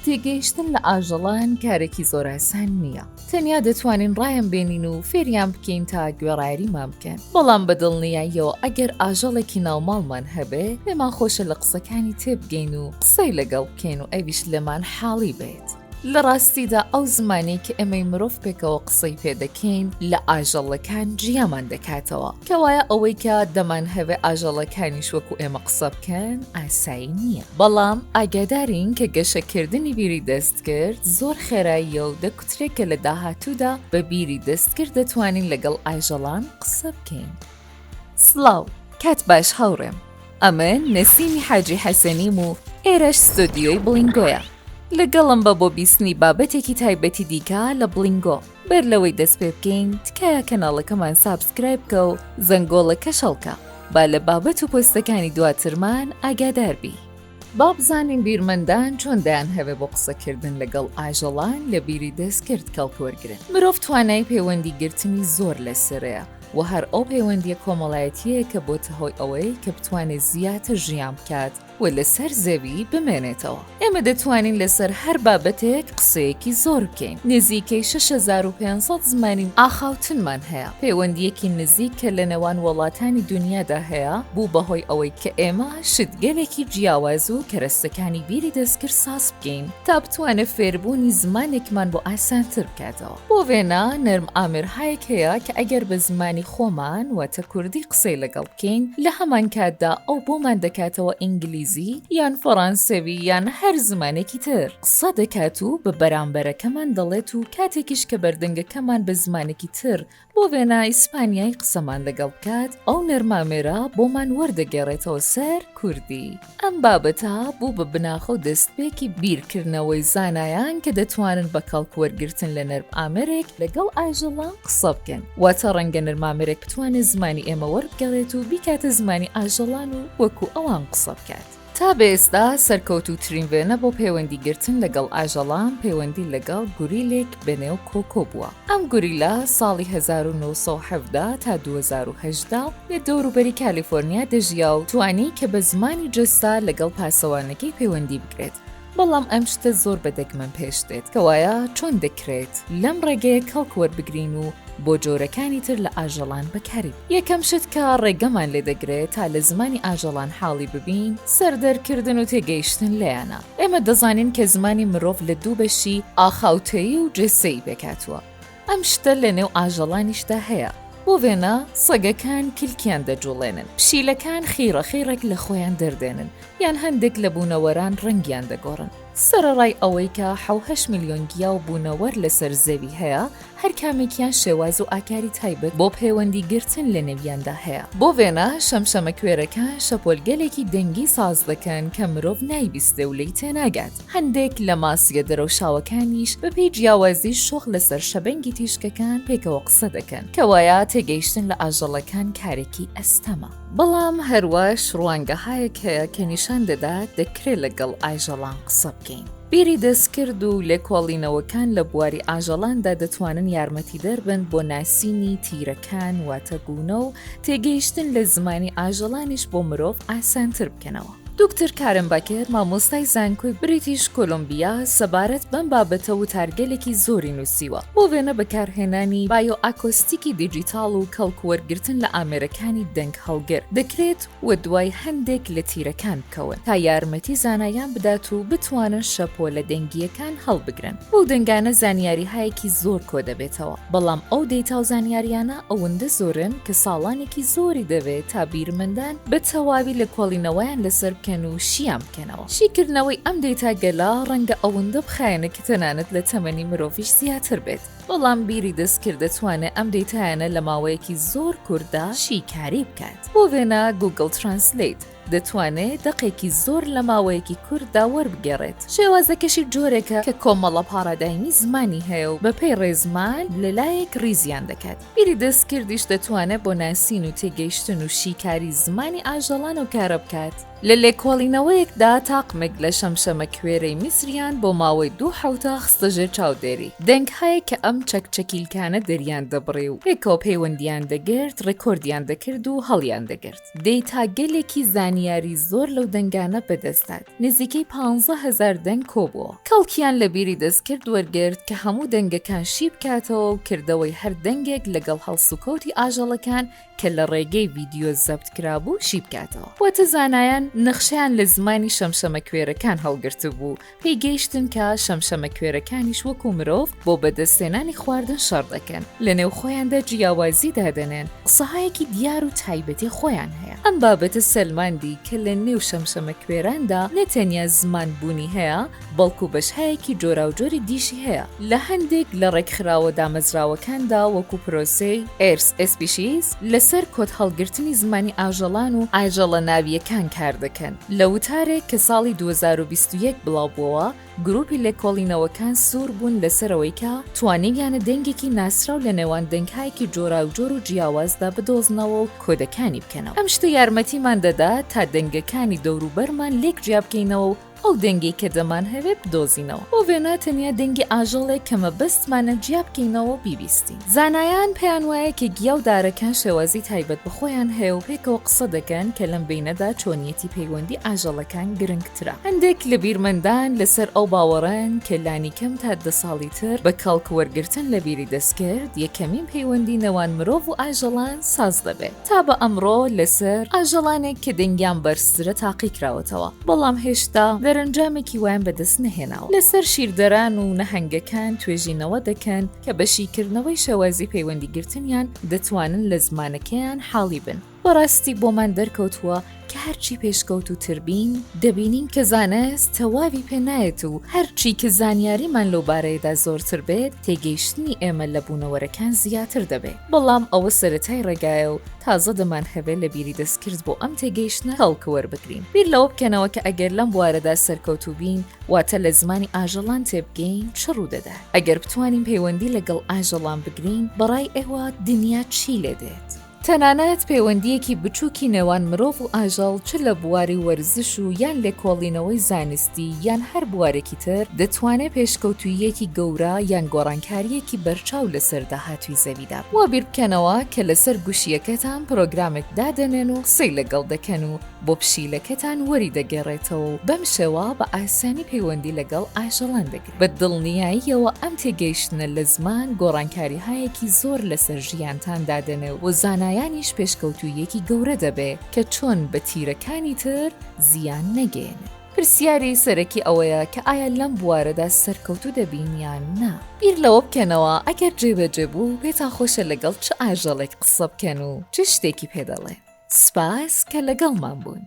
تێگەیشتن لە ئاژەڵان کارێکی زۆر ئاسان نییە. تەنیا دەتوانین ڕایان بێنین و فێریان بکەین تا گوێڕایەریمان بکەن. بەڵام بە دڵنیاییەوە ئەگەر ئاژەڵێکی ناوماڵمان هەبێ، پێمان خۆشە لە قسەکانی تێبگەین و قسەی لەگەڵ بکەین و ئەویش لێمان حاڵی بێت. لە ڕاستیدا ئەو زمانەی کە ئێمەی مرۆڤ پێکەوە قسەی پێ دەکەین لە ئاژەڵەکان جیامان دەکاتەوە. کەوایە ئەوەی کە دەمانهەوێ ئاژەڵەکانیش وەکو ئێمە قسە بکەن ئاسایی نییە. بەڵام ئاگادارین کە گەشەکردنی بیری دەستکرد زۆر خێراییە و دەکوترێ کە لە داهاتوودا بە بیری دەستکرد دەتوانین لەگەڵ ئاژەڵان قسە بکەین. سڵاو، کات باش هاوڕێم. ئەمن نەسیمی حاجی حەسەنیم و ئێرەش ستۆدیۆی بڵینگۆیە. لەگەڵم بە بۆ بیستنی بابەتێکی تایبەتی دیکە لە بڵینگۆ. بەر لەوەی دەست پێ بکەین تکایە کەناڵەکەمان subscribe بکە و زەنگۆڵەکەش هەڵکە با لە بابەت و پۆستەکانی دواترمان ئاگادار بی. با بزانین بیرمەندان چۆن دەیانهەوێ بۆ قسەکردن لەگەڵ ئاژەڵان لە بیری دەستکرد کەڵک وەرگرن. مرۆڤ توانای پەیوەندی گرتنی زۆر لەسەرەیە و هەر ئەو پەیوەندییە کۆمەڵایەتییەیە کە بۆتە هۆی ئەوەی کە بتوانێ زیاتر ژیان بکات و لەسەر زەوی بمێنێتەوە. ئێمە دەتوانین لەسەر هەر بابەتێک قسەیەکی زۆر بکەین. نزیکەی 6500 زمانی ئاخاوتنمان هەیە. پەیوەندییەکی نزیک کە لە نێوان وەڵاتانی دونیادا هەیە بوو بە هۆی ئەوەی کە ئێمە شتگەلێکی جیاواز و کەرەستەکانی بیری دەستکرد ساز بکەین تا بتوانێت فێربوونی زمانێکمان بۆ ئاسانتر بکاتەوە. بۆ وێنە نەرم ئامێرهایەک هەیە کە ئەگەر بە زمانی خۆمان واتە کوردی قسەی لەگەڵ بکەین لە هەمان کاتدا ئەو بۆمان دەکاتەوە ئینگلیزی یان فەڕانسەوی یان هەر زمانێکی تر قسە دەکات و بە بەرامبەرەکەمان دەڵێت و کاتێکیش کە بەردەنگەکەمان بە زمانێکی تر بۆ وێنە ئیسپانیایی قسەمان لەگەڵ بکات ئەو نەرمامێرە بۆمان وەردەگێڕێتەوە سەر کوردی. ئەم بابەتە بوو بە بناخە و دەستپێکی بیرکردنەوەی زانایان کە دەتوانن بە کەڵک وەرگرتن لە نەرمئامێرێک لەگەڵ ئاژەڵان قسە بکەن. واتە ڕەنگە نەرمامێرێک بتوانێت زمانی ئێمە وەربگێڕێت و بیکاتە زمانی ئاژەڵان و وەکو ئەوان قسە بکات. تا بە ئێستا سەرکەوتووترین وێنە بۆ پەیوەندی گرتن لەگەڵ ئاژەڵان پەیوەندی لەگەڵ گوریلێک بەنێو کۆکۆ بووە. ئەم گوریلە ساڵی 1917 تا 2018 لە دەوروبەری کالیفۆرنیا دەژیا و توانی کە بە زمانی جەستە لەگەڵ پاسەوانەکەی پەیوەندی بگرێت، بەڵام ئەم شتە زۆر بە دەگمەن پێش دێت، کەوایە چۆن دەکرێت لەم ڕێگەیە کەڵک وەربگرین و بۆ جۆرەکانی تر لە ئاژەڵان بەکاری یەکەم شت کە ڕێگەمان لێ دەگرێت تا لە زمانی ئاژەڵان حاڵی ببین، سەردەرکردن و تێگەیشتن لێیانە. ئێمە دەزانین کە زمانی مرۆڤ لە دوو بەشی ئاخاوتەیی و جەستەیی پێکهاتووە. ئەم شتە لە نێو ئاژەڵانیشدا هەیە. بۆ وێنە سەگەکان کلکیان دەجوڵێنن، پشیلەکان خیڕەخیڕێک لە خۆیان دەردێنن، یان هەندێک لە بوونەوەران ڕەنگیان دەگۆڕن. سەرەڕای ئەوەی کە حەوهەشت ملیۆن گیا و بوونەوەر لەسەر زەوی هەیە، هەر کامێکیان شێواز و ئاکاری تایبەت بۆ پەیوەندی گرتن لە نێویاندا هەیە. بۆ وێنە شەمشەمەکوێرەکان شەپۆلگەلێکی دەنگی ساز دەکەن کە مرۆڤ نایبیستێ و لێی تێناگات. هەندێک لە ماسییە دەرەوشاوەکانیش بەپێی جیاوازی شۆخ لەسەر شەبەنگی تیشکەکان پێکەوە قسە دەکەن، کەوایە تێگەیشتن لە ئاژەڵەکان کارێکی ئەستەمە. بەڵام هەرواش ڕوانگەهایەک هەیە کە نیشان دەدات دەکرێت لەگەڵ ئاژەڵان قسە بکەین. بیری دەستکرد و لێکۆڵینەوەکان لە بواری ئاژەڵاندا دەتوانن یارمەتیدەر بن بۆ ناسینی تیرەکان واتە گوونە و تێگەیشتن لە زمانی ئاژەڵانیش بۆ مرۆڤ ئاسانتر بکەنەوە. دوکتور کارن بەکر، مامۆستای زانکۆی بریتیش کۆلۆمبیا سەبارەت بەم بابەتە وتارگەلێکی زۆری نووسیوە، بۆ وێنە بەکارهێنانی بایۆئاکۆستیکی دیجیتاڵ و کەڵکوەرگرتن لە ئامێرەکانی دەنگ هەڵگر دەکرێت وەدوای هەندێک لە تیرەکان بکەون تا یارمەتی زانایان بدات و بتوانن شەپۆلە دەنگییەکان هەڵبگرن. بەو دەنگانە زانیاریهایەکی زۆر کۆدەبێتەوە، بەڵام ئەو دەیتا و زانیاریانە ئەوەندە زۆرن کە ساڵانێکی زۆری دەوێت تا بیرمەندان بە تەواوی لێکۆڵینەوەیان لەسەر بکەن و شییان بکەنەوە. شیکردنەوەی ئەم دەیتاگەلە ڕەنگە ئەوەندە بخایەنێت کە تەنانەت لە تەمەنی مرۆڤیش زیاتر بێت، بەڵام بیری دەستکرد دەتوانێت ئەم دەیتایانە لە ماوەیەکی زۆر کورتدا شیکاری بکات. بۆ وێنە Google Translate دەتوانێت دەقێکی زۆر لە ماوەیەکی کورتدا وەربگێڕێت. شێوازەکەشی جۆرێکە کە کۆمەڵە پاڕادایمی زمانی هەیە و بەپێی ڕێزمان لەلایەک ڕیزیان دەکات. بیری دەستکردیش دەتوانێت بۆ ناسین و تێگەیشتن و شیکاری زمانی ئاژەڵان ئەو کارە بکات. لە لێکۆڵینەوەیەکدا تاقمێک لە شەمشەمەکوێرەی میسریان بۆ ماوەی دوو حەوتە خستە ژێر چاودێری. دەنگهایەک کە ئەم چەکچەکیلکانە دەریان دەبڕی و پێکەوە پەیوەندییان دەگرت، ڕێکۆردیان دەکرد و هەڵیان دەگرت. دەیتاگەلێکی زانیاری. زانیاری زۆر لەو دەنگانە بەدەست دات. نزیکەی 15,000 دەنگ کۆبووەوە. کەڵکیان لە بیری دەستکرد وەرگرت کە هەموو دەنگەکان شی بکاتەوە و کردەوەی هەر دەنگێک لەگەڵ هەڵسوکەوتی ئاژەڵەکان کە لە ڕێگەی ڤیدیۆ زەبت کرابوو شی بکاتەوە. واتە زانایان نەخشەیان لە زمانی شەمشەمەکوێرەکان هەڵگرتبوو، پێی گەیشتن کە شەمشەمەکوێرەکانیش وەکو مرۆڤ بۆ بەدەستهێنانی خواردن شەڕ دەکەن، لەنێو خۆیاندا جیاوازی دادەنێن، قسەهایەکی دیار و تایبەتی خۆیان هەیە. ئەم بابەتە سەلماندی کە لە نێو شەمشەمەکوێراندا نە تەنیا زمان بوونی هەیە، بەڵکو بەشهایەکی جۆراوجۆری دیشی هەیە. لە هەندێک لە ڕێکخراوە دامەزراوەکاندا وەکو پرۆسەی، Earth Species، لەسەر کۆدهەڵگرتنی زمانی ئاژەڵان و ئاژەڵە ناوییەکان کاردەکەن. لە وتارێک کە ساڵی 2021 بڵاوبووەوە، گروپی لێکۆڵینەوەکان سوور بوون لەسەر ئەوەی کە توانیویانە دەنگێکی ناسراو لە نێوان دەنگهایەکی جۆراوجۆر و جیاوازدا بدۆزنەوە و کۆدەکانی بکەنەوە. ئەم شتە یارمەتیمان دەدات تا دەنگەکانی دەوروبەرمان لێک جیا بکەینەوە و ئەو دەنگەی کە دەمانهەوێ بدۆزینەوە. بۆ وێنە تەنیا دەنگی ئاژەڵێک کە مەبەستمانە جیا بکەینەوە و بیبیستین. زانایان پێیان وایە کە گیا و دارەکان شێوازی تایبەت بە خۆیان هەیە و پێکەوە قسە دەکەن کە لەم بەینەدا چۆنیەتی پەیوەندی ئاژەڵەکان گرنگترە. هەندێک لە بیرمەندان لەسەر ئەو باوەڕەن کە لانیکەم تا دە ساڵی تر بە کەڵک وەرگرتن لە بیری دەستکرد یەکەمین پەیوەندی نێوان مرۆڤ و ئاژەڵان ساز دەبێت. تا بە ئەمڕۆ لەسەر ئاژەڵانێک کە دەنگیان بەرزترە تاقیکراوەتەوە، بەڵام هێشتا دەرەنجامێکی وایان بەدەست نەهێناوە. لەسەر شیردەران و نەهەنگەکان توێژینەوە دەکەن کە بە شیکردنەوەی شێوازی پەیوەندیگرتنیان دەتوانن لە زمانەکەیان حاڵی بن. بەڕاستی بۆمان دەرکەوتووە کە هەرچی پێشکەوتووتر بین، دەبینین کە زانست تەواوی پێ نایەت و هەرچی کە زانیاریمان لەو بارەیەدا زۆرتر بێت، تێگەیشتنی ئێمە لە بوونەوەرەکان زیاتر دەبێت. بەڵام ئەوە سەرەتای ڕێگایە و تازە دەمانهەوێ لە بیری دەستکرد بۆ ئەم تێگەیشتنە کەڵک وەربگرین. بیر لەوە بکەنەوە کە ئەگەر لەم بوارەدا سەرکەوتوو بین، واتە لە زمانی ئاژەڵان تێبگەین، چ ڕوودەدات؟ ئەگەر بتوانین پەیوەندی لەگەڵ ئاژەڵان بگرین، بەڕای ئێوە دنیا چی لێدێت؟ تەنانەت پەیوەندییەکی بچووکی نێوان مرۆڤ و ئاژەڵ چ لە بواری وەرزش و یان لێکۆڵینەوەی زانستی یان هەر بوارێکی تر دەتوانێ پێشکەوتووییەکی گەورە یان گۆڕانکارییەکی بەرچاو لەسەر داهاتووی زەویدا وا بیر بکەنەوە کە لەسەر گوشییەکەتان پرۆگرامێک دادەنێن و قسەی لەگەڵ دەکەن و بۆ پشیلەکەتان وەری دەگێڕێتەوە و بەم شێوە بە ئاسانی پەیوەندی لەگەڵ ئاژەڵان دەگرن. بە دڵنیاییەوە ئەم تێگەیشتنە لە زمان گۆڕانکاریهایەکی زۆر لەسەر ژیانتان دادەنێ و زانایانیش پێشکەوتووییەکی گەورە دەبێ کە چۆن بە تیرەکانی تر زیان نەگەیەنن. پرسیاری سەرەکی ئەوەیە کە ئایا لەم بوارەدا سەرکەوتوو دەبین یان نا؟ بیر لەوە بکەنەوە ئەگەر جێبەجێ بوو پێتان خۆشە لەگەڵ چ ئاژەڵێک قسە بکەن و چ شتێکی پێ دەڵێن؟ سپاس کە لەگەڵمان بوون.